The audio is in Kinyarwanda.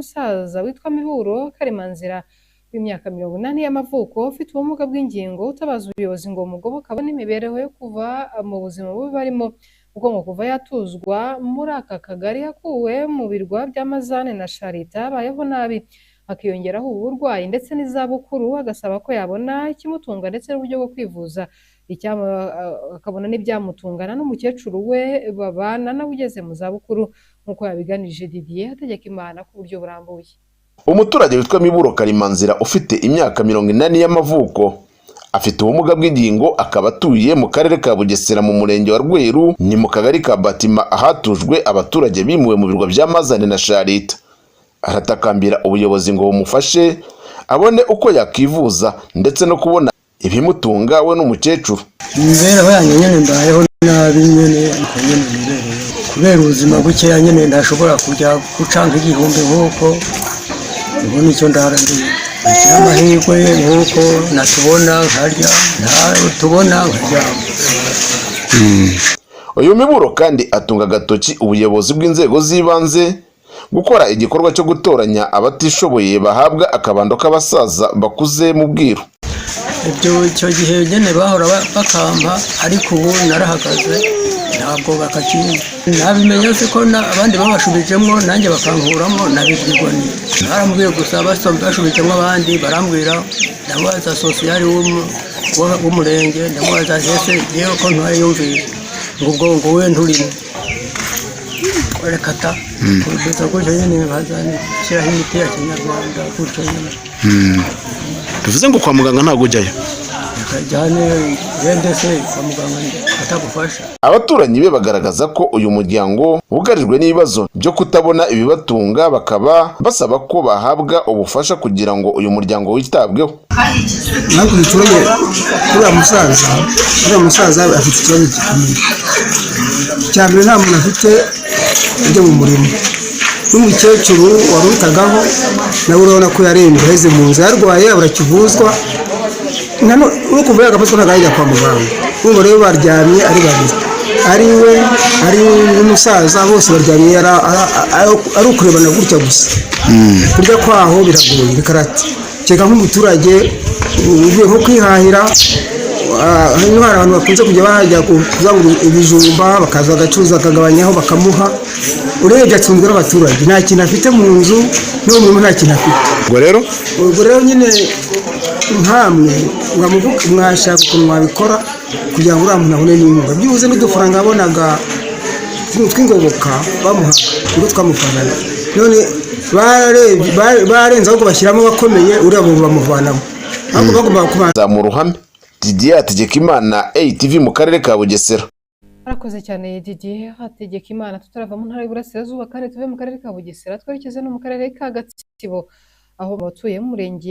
Umusaza witwa Miburo Karimanzira w'imyaka 80 y'amavuko, ufite ubumuga bw'ingingo, utabaza ubuyobozi ngo bumugoboke abone imibereho yo kuva mu buzima bubi barimo, kuko ngo kuva yatuzwa muri aka kagari yakuwe mu birwa bya Mazane na Sharita abayeho nabi, hakiyongeraho ubu burwayi ndetse n'izabukuru, agasaba ko yabona ikimutunga ndetse n'uburyo bwo kwivuza, akabona n'ibyamutungana n'umukecuru we babana nawe ugeze mu zabukuru, nk'uko yabiganije Didier Hategekimana ku buryo burambuye. Umuturage witwa Miburo Karimanzira ufite imyaka 80 y'amavuko, afite ubumuga bw'ingingo, akaba atuye mu karere ka Bugesera mu murenge wa Rweru, ni mu kagari ka Batima, ahatujwe abaturage bimuwe mu birwa bya Mazane na Sharita. Aratakambira ubuyobozi ngo bumufashe abone uko yakivuza ndetse no kubona ibimutunga we n'umukecuru. Imibereho yanjye nyine, mbayeho nabi nyine, uko nyine nibereyeho kubera ubuzima bukeya nyine. Ntashobora kujya guca nk'igihumbi nk'uko ubona icyo ndara ndiye. Ngira amahirwe nk'uko natubona nkarya, ntatubona nkaryama. Uyu Miburo kandi atunga agatoki ubuyobozi bw'inzego z'ibanze gukora igikorwa cyo gutoranya abatishoboye bahabwa akabando k'abasaza bakuze mu bwiru. Ibyo icyo gihe nyine bahora bakampa, ariko ubu narahagaze, ntabwo bakakimpa. Nabimenya se ko abandi babashubijemo nanjye bakankuramo? Nabibwirwa ni barambwiye gusa, bashubijemo abandi barambwira. Ndamubaza social w'umurenge, ndamubaza: "Ese yewe ko ntayumvise?" Ngo ubwo ngo we nturimo, reka ta. Kugeza gutyo nyine bazashyiraho imiti ya kinyarwanda gutyo nyine. Bivuze ngo kwa muganga ntabwo ujyayo? Jyane wende se kwa muganga atagufasha? Abaturanyi be bagaragaza ko uyu muryango wugarijwe n'ibibazo byo kutabona ibibatunga, bakaba basaba ko bahabwa ubufasha kugira ngo uyu muryango witabweho. Natwe duturanye, uriya musaza afite ikibazo gikomeye. Icya mbere, nta muntu afite ujya mu murima, n'umukecuru warutagaho nawe urabona ko yarembye, aheze mu nzu, yarwaye abura kivuzwa. Uri kuva yagafatwa ntabwo yajya kwa muganga. Urumva rero baryamye ari babiri, ari we ari n'umusaza, bose baryamye ari ukurebana gutya gusa. Kurya kwaho biragoye, bikarati kereka nk'umuturage uvuye nko kwihahira. Hano hari abantu bakunze kujya bajya kuzangura ibijumba, bakaza bagacuruza, akagabanyaho bakamuha. Urebye atunzwe n'abaturage, nta kintu afite mu nzu, no mu murima nta kintu afite. Ubwo rero Ubwo rero nyine nkamwe mwashaka ukuntu mwabikora kugira ngo uriya muntu abone n'inkunga, byibuze n'udufaranga yabonaga tw'ingoboka bamuhaga nibwo twamufashaga. None barenze ahubwo bashyiramo abakomeye, uriya muntu bamuvanamo, ahubwo bagomba kubanza mu ruhame. Didier Hategekimana, ATV mu karere ka Bugesera. Murakoze cyane, Didier Hategekimana. Tutarava mu ntara y'Iburasirazuba kandi tuve mu karere ka Bugesera, twerekeze no mu karere ka Gatsibo, aho abatuye mu murenge